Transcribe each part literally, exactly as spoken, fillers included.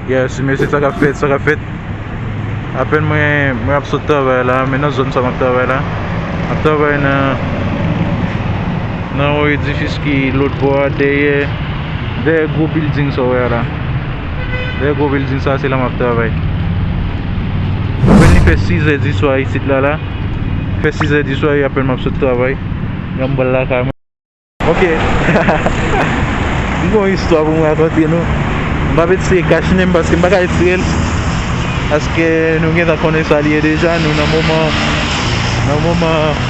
Yes, mesye, sa k ap fèt, sa k ap fèt. Apèn mwen, mwen ap sot travay la, men nan zòn sa m ap travay la. M ap travay nan, nan yon edifis ki lòt bò a, dèyè, dèyè gwo building sa w wè a la. Dèyè gwo building sa, se la m ap travay. Apèn li fè sizè di swa isit la la. Fè sizè di swa, e apèn m ap sot travay. Yon bal lakay mwen. Ok. M gen yon istwa pou m rakonte nou. M p ap eseye kache nen m paske m pa ka retire l. Paske nou gentan konnen sa li ye deja. Nou nan moman, nan moman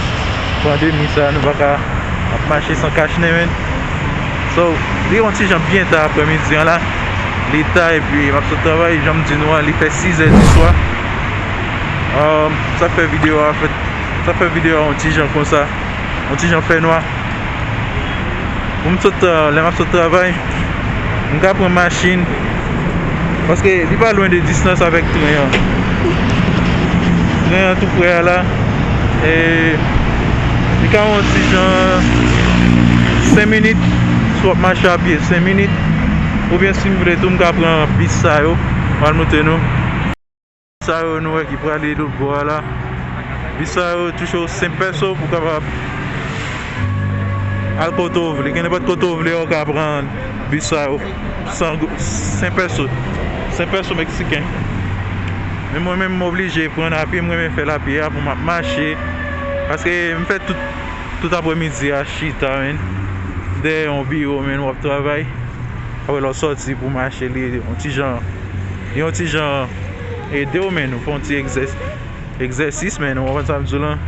pandemi sa, nou pa ka ap mache san kache nen, men. So, li yon ti jan byen ta aprèmidi an la. Li ta, epi m ap sot travay, jan m di nou an, li fè sizè di swa. Um, sa fè videyo a fèt, sa fè videyo a yon ti jan konsa. Yon ti jan fè nwa. Pou m sot, euh, lè m ap sot travay, m ka pran machin. Paske li pa lwen de distans avèk tren an. Tren an tou prè a la. E li ka yon ti jan senk minit, si w ap mache a pye, senk minit. Oubyen si m vle tou, m ka pran bis sa yo. M al montre nou. Sa yo nou wè ki prale lòt bò a la. Bis sa yo touche w senk pèso pou w kapab al kote w vle. Gen nenpòt kote w vle, ou ka pran bis sa yo. San, senk pèso. Senk pèso meksiken. Men mwen menm, m oblije pran a pye, m renmen fè l a pye a pou m ap mache. Paske m fè tout, tout aprèmidi a chita, men. Dèyè yon biwo, men, w ap travay. Apre lè w sòti pou mache, li yon ti jan, li yon ti jan ede w, men, ou fè yon ti egzè-, egzèsis, men, ou konprann sa m di w lan.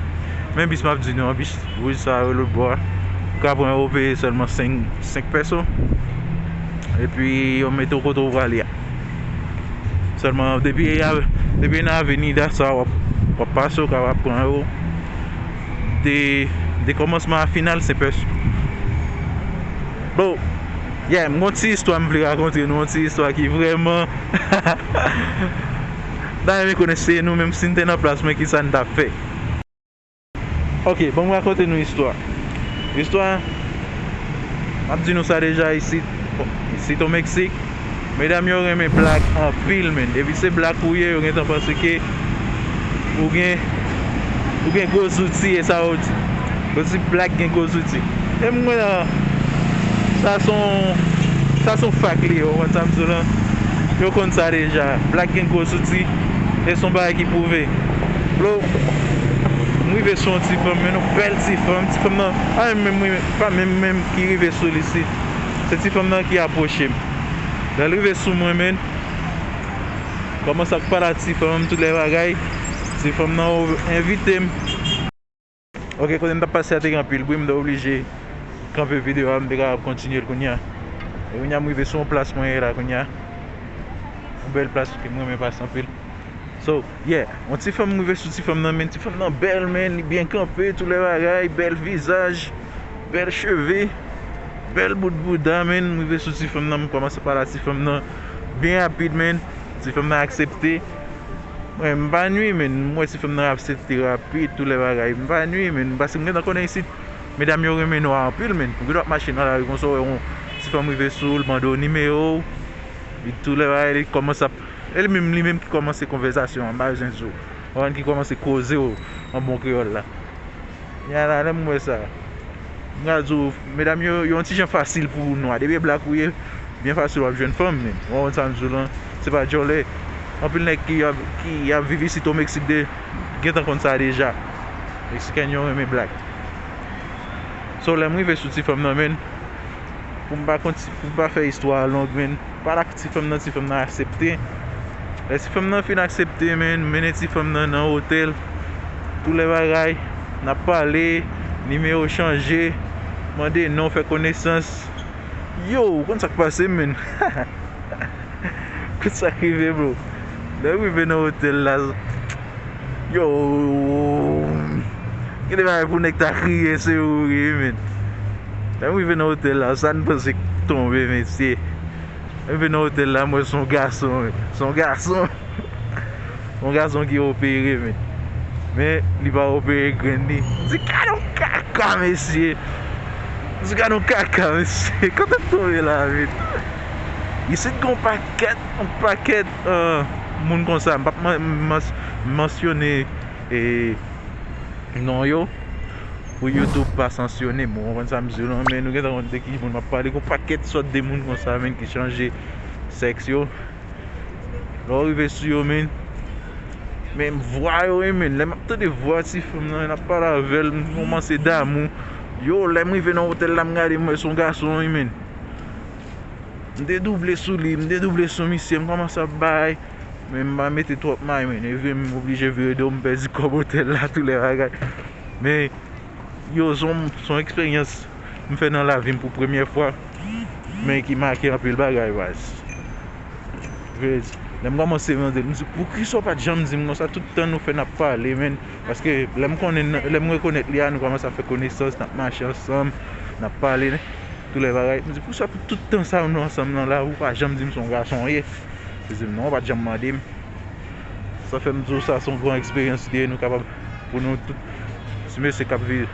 Men bis m ap di nou an, bis wouj sa yo lòt bò a. Ou ka pran yo peye sèlman senk, senk pèso. Epi yo mete w kote w prale a. Sèlman depi, depi nan Avenida sa w ap, w ap pase, ou kapab pran yo. De, de kòmansman a final, senk pèso. Bon, yeah, m gon ti istwa m vle rakonte nou, yon ti istwa ki vrèman ta renmen konnen se nou menm si n te nan plas mwen, kisa n t ap fè. Ok, bon, m rakonte nou istwa. Istwa, m ap di nou sa deja, isit, isit o Meksik, medam yo renmen blak anpil, men. Depi se blak ou ye, yo gentan panse ke ou gen, ou gen gwo zouti, e sa yo di. Yo di blak gen gwo zouti. E m wè la, sa se yon, sa se yon fak li ye, ou konn sa m di w lan? Yo konn sa deja. Blak gen gwo zouti, e se yon bagay ki pwouve. Bro, m rive sou yon ti fanm, men yon bèl ti fanm. Ti fanm nan, pa menm, menm, pa menm, menm ki rive sou li, se, se ti fanm nan ki apwoche m. Lè l rive sou mwen, men, kòmanse ap pale ak ti fanm, tout lè bagay. Ti fanm nan envite m. Ok, kote m t ap pase a te gen anpil bri, m te oblije kanpe videyo a, m te kapab kontinye l kounye a. E kounye a, m rive sou yon plas mwen ye la kounye a. Yon bèl plas ke m renmen pase anpil. So, yeah, yon ti fanm, m rive sou ti fanm nan, men ti fanm nan bèl, men, li byen kanpe, tout lè bagay, bèl vizaj, bèl cheve, bèl bout bouda, men, m rive sou ti fanm nan, m kòmanse pale ak ti fanm nan byen rapid, men, ti fanm nan aksepte. Mwen, m pa nwi, men, m wè ti fanm nan aksepte rapid, tout lè bagay, m pa nwi, men, paske m gentan konnen isit, medam yo renmen nwa anpil, men, ou gentan ap mache nan lari konsa, w wè yon ti fanm rive sou w, l mande w nimewo w, li tout lè bagay, li kòmanse ap E li menm, li menm ki kòmanse konvèsasyon an, m pa bezwen di w. Ou konprann, ki kòmanse koze w an bon kreyòl la. Kounye a la, lè m wè sa, m ka di w, medam yo, yo yon ti jan fasil pou nwa. Depi e blak ou ye, byen fasil w ap jwenn fanm, men. Ou konprann sa m di w lan, se pa djòlè. Anpil nèg ki ap, ki ap viv isit o Meksik de, gentan konn sa deja. Meksikèn yo renmen blak. So, lè m rive sou ti fanm nan, men, pou m pa konti-, pou m pa fè istwa a long, men, pale ak ti fanm nan, ti fanm nan aksepte. Lè ti fanm nan fin aksepte, men, mennen ti fanm nan nan otèl. Tout lè bagay, n ap pale, nimewo chanje, mande non, fè konesans. Yo, ou konn sa k pase, men. Konn sa k rive, bro. Lè m rive nan otèl la, yo, gen de bagay pou nèg ta kriye, se ou wi, men. Lè m rive nan otèl la, sa n panse k tonbe, mesye. Lè m rive nan otèl la, m wè se yon gason, men. Se yon gason. Yon gason ki opere, men. Men, li pa opere grenn li. M di, "Gade yon kaka, mesye." M di, "Gade yon kaka, mesye." Kote m tonbe la, men? Isit gen yon pakèt, yon pakèt, euh, moun konsa. M p ap man-, mans-, mansyone, e, non yo, pou YouTube pa sansyone m. Ou konprann sa m di w lan, men nou gentan konn de ki moun m ap pale. Gen yon pakèt sòt de moun konsa, men, ki chanje sèks yo. Lè w rive sou yo, men, men vwa yo, wi, men. Lè m ap tande vwa ti fanm nan, n ap pale avè l, m kòmanse damou. Yo, lè m rive nan otèl la, m gade, m wè se yon gason, wi, men. M te double sou li, m te double sou misye, m kòmanse ap bay, men m pa mete twòp may, men. Epi m oblije vire do, m pèdi kòb otèl la, tout lè bagay. Men, yo, se yon, se yon eksperyans m fè nan lavi m pou premyè fwa, men ki make anpil bagay, baz. Vre di, lè m kòmanse mande l, m di, "Poukisa w pa t janm di m konsa? Tout tan nou fè n ap pale, men." Paske lè m konnen, lè m rekonèt li a, nou kòmanse ap fè konesans, n ap mache ansanm, n ap pale, tout lè bagay. M di, "Poukisa pou tout tan sa nou ansanm nan la, ou pa janm di m se yon gason w ye?" Li di m, "Non, ou pa t janm mande m." Sa fè m di w sa se yon gran eksperyans li ye, nou kapab, pou nou tout, ti mesye k ap viv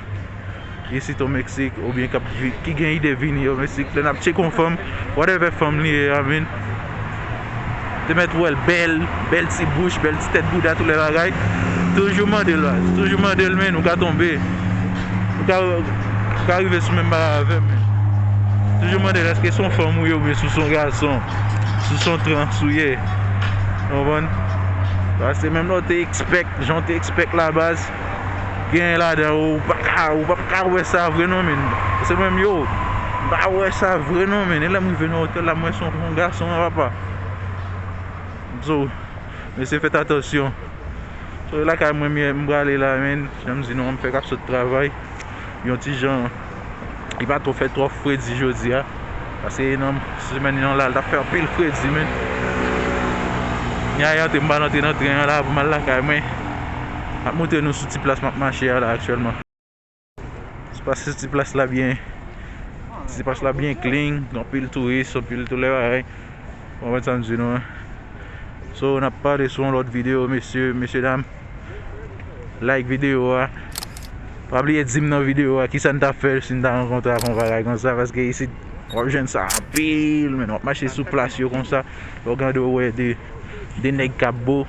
isit o Meksik, oubyen k ap vi-, ki gen ide vini o Meksik, lè n ap tcheke yon fanm, whatever fanm li ye, I mean, te mèt wè l bèl, bèl ti bouch, bèl ti tèt bouda, tout lè bagay. Toujou mande l, baz. Toujou mande l, men nou ka tonbe. Nou ka, nou ka rive sou menm bagay avè m, men. Toujou mande l, èske se yon fanm ou ye oubyen si w se yon gason? Si w se yon trans ou ye? Ou konprann? Paske menm lè w te expect, jan w te expect la, baz, gen ladan ou pa ka, ou p ap ka wè sa vre non, men. Se menm yo, m pa wè sa vre non, men. E lè m rive nan otèl la, m wè se yon gason, papa. So, mesye, fèt atansyon. So, lakay mwen, m, m prale la, men. Jan m di nou, m fèk ap sot travay. Yon ti jan, li pa twò fè twò fredi jodi a. Paske nan semèn nan la, l t ap fè anpil fredi, men. Nya yè, m pa antre nan tren an la, pou m al lakay mwen. M ap montre nou sou ti plas m ap mache a la, aktyèlman. Se pase ti plas la byen. Ti plas la byen clean, gen anpil touris, anpil tout lè bagay. Ou konprann sa m di nou an. So, n ap pale sou yon lòt videyo, mesye, mesye dam. Like videyo a. Pa bliye di m nan videyo a kisa n ta fè si n ta rankontre ak yon bagay konsa, paske isit w ap jwenn sa anpil, men w ap mache sou plas yo konsa, lè w gade w wè de, de nèg k ap bo,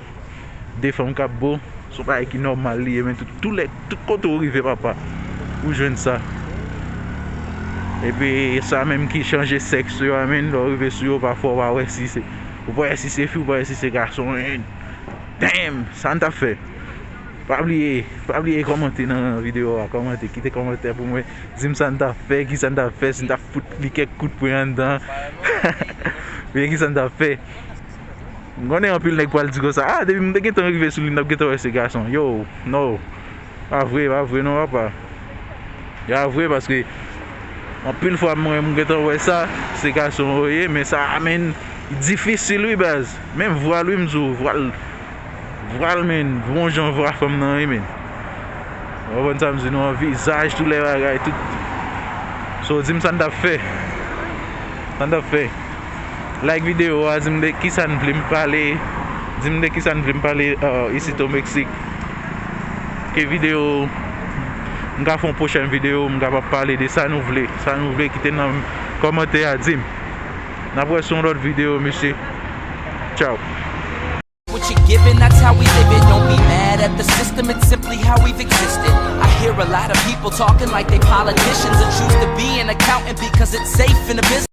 de fanm k ap bo, se yon bagay ki nòmal li ye, men tout, tout lè, tout kote w rive, papa, ou jwenn sa. Epi sa menm ki chanje sèks yo a, men lè w rive sou yo, pafwa w pa wè si se, ou pa wè si se fi, ou pa wè si se gason, men. Damn! Sa n t ap fè? Pa bliye, pa bliye kòmante nan videyo a, kòmante, kite kòmantè pou mwen. Di m sa n t ap fè, kisa n t ap fè, si n t ap fout li kèk kout pwen anndan. Men kisa n t ap fè? M konnen anpil nèg pral di konsa, "Ah, depi m te gentan rive sou li, m t ap gentan wè se gason." Yo, no. Pa vre, pa vre non, papa. Ya vre, paske anpil fwa mwen, m gentan wè sa, se gason yo ye, men sa, men, difisil wi, baz. Menm vwa l wi, m di w, vwa l, vwa l, men, bon jan vwa fanm nan wi, men. Ou konprann sa m di nou an, vizaj, tout lè bagay, tout. So, di m sa n t ap fè. Sa n t ap fè. Like videyo a, di m de kisa n vle m pale. Di m de kisa n vle m pale, uh, isit o Meksik. Ke videyo, m ka fè yon pwochèn videyo, m kapab pale de sa nou vle. Sa nou vle, kite nan kòmantè a, di m. N ap wè sou yon lòt videyo, mesye. Tchao. What you giving, that's how we living. Don't be mad at the system, it's simply how we've existed. I hear a lot of people talking like they politicians and choose to be an accountant because it's safe in the business.